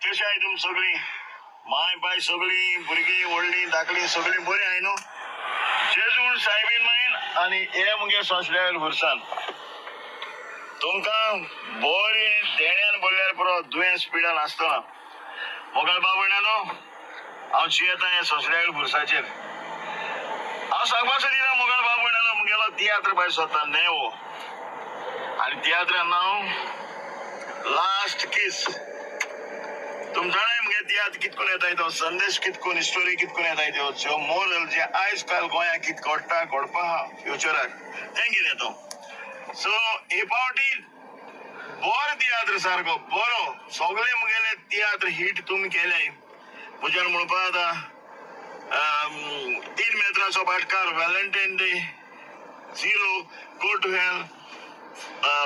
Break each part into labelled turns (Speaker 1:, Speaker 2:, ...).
Speaker 1: कशी आहाय तुमी सगळीं? माय बाय सगळीं, भुरगीं व्हडलीं धाकलीं सगळीं बरीं आहाय न्हू? जेजून सायबीन मायन आनी हे मुगे सोंसल्या खुर्सान तुमकां बरें देण्यान बोल्ल्यार पुरो, दुयेंस पिडान आसतना. मोगाळ बाब भयणानो, हांव जियेता हे सोंसल्या खुर्साचेर. हांव सांगपाक सोदिना मोगाळ बाब भयणानो, मुगेलो तियात्र भायर सोदता नेवो आनी तियात्रा नांव लास्ट किस. तुम जाणाय मुगे तियात्र कितकून येताय तो संदेश, कितकून स्टोरी कितकून येताय त्यो, ज्यो मोरल जे आयज काल गोंयांत कित घडटा, घडपा आहा फ्युचराक, तें कितें तो. सो हे पावटी बरो तियात्र, सारको बरो. सगळे मुगेले तियात्र हिट तुमी केले. म्हज्यान म्हणपा जाता 3 मेत्राचो भाटकार, Valentine Day, zero, go to hell,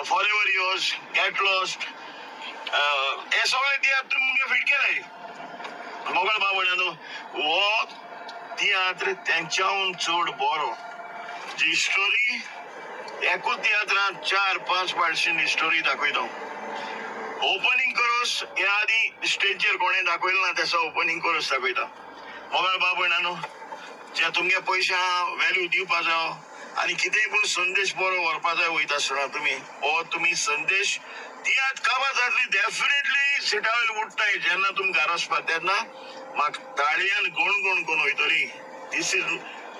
Speaker 1: forever yours, get lost, हे सगळे तियात्र तुमी मुगे फिट केले. मोगल बाब भयणानो, हो तियात्र तेंच्याहून चड बरो. जी स्टोरी एकूच तियात्रांत 4-5 पार्टीन स्टोरी दाखयता. ओपनींग करोस ह्या आदी स्टेजीर कोणें दाखयलें ना, तेसो ओपनींग करोस दाखयता. मोगाळ बाब भयणानो, जे तुमगे पयशे आहा व्हॅल्यू दिवपा जायो आनी कितेंय पूण संदेश बरो व्हरपा जाय वयता आसतना तुमी हो तुमी संदेश तियात्र काबार जातली डेफिनेटली. सिटा वयली उठताय जेन्ना तुमी घरा वचपा तेन्ना म्हाका ताळयान गणगण करून वयतली. These is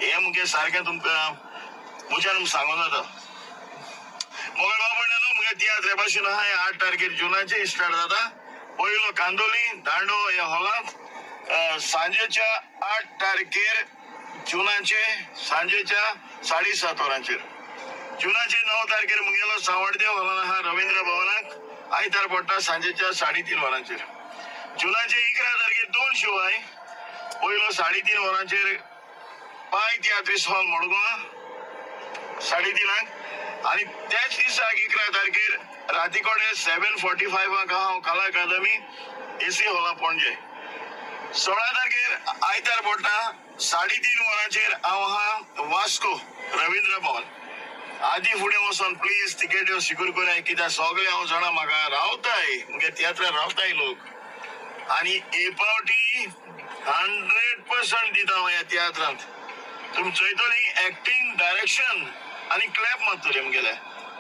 Speaker 1: हें मुगे सारकें तुमकां म्हज्यान सांगूं जाता. मोगाळ बाब भयणानो, मुगे तियात्र हे भाशेन आहा. 8 तारखेर जुनाचे स्टार्ट जाता. पयलो कांदोली दांडो ह्या हॉलांत सांजेच्या 8 तारखेर जुनाचे सांजेच्या 7:30 वरांचेर. जुनाचे 9 तारखेर मुगेलो सावडदेव हॉलान आहा रवींद्र भवनाक, आयतार पडटा सांजेच्या 3:30 वरांचेर. जुनाचे 11 तारखेर 2 शो आहाय. पयलो 3:30 वरांचेर पाय तियात्रीस हॉल मडगांव 3:30 आनी त्याच दिसाक 11 तारखेर राती कडेन 7:45 हांव कला अकादमी एसी हॉला पणजे. 16 तारखेर आयतार पडटा 3:30 वरांचेर हांव आहा वास्को रवींद्र भवन. आदी फुडें वचोन प्लीज तिकेट्यो सिक्योर कराय, कित्याक सगळे हांव जाणा म्हाका रावताय मुगे तियात्रार रावताय लोक. आनी हे पावटी 100% दिता हांव ह्या तियात्रांत. तुमी चोयतली एक्टींग, डायरेक्शन आनी क्लॅप मारतली मुगेले.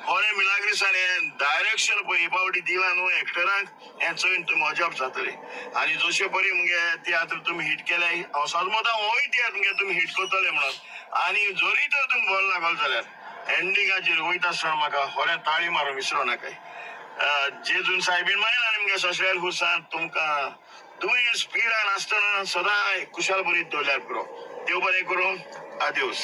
Speaker 1: खरें मिलाग्रिसान हें डायरेक्शन पळय हे पावटी दिलां न्हू एक्टरांक, हें चोयन तुमी अजाप जातली. आनी जशे परी मुगे तियात्र तुमी हिट केले, हांव सदमतां होय तियात्र मुगे तुमी हिट करतले म्हणून. आनी जरी तर तुमी बरो लागलो जाल्यार एंडिंगाचेर वयता आसतना म्हाका खरें ताळी मारून विसरूं नाकाय. जेजून सायबीन मायन आनी मुगे सोंसल्यार खुर्सान तुमकां दुयेंस पिडान आसतना सदांय खुशाल बरीत दवरल्यार पुरो. देव बरें करूं. आदेवस.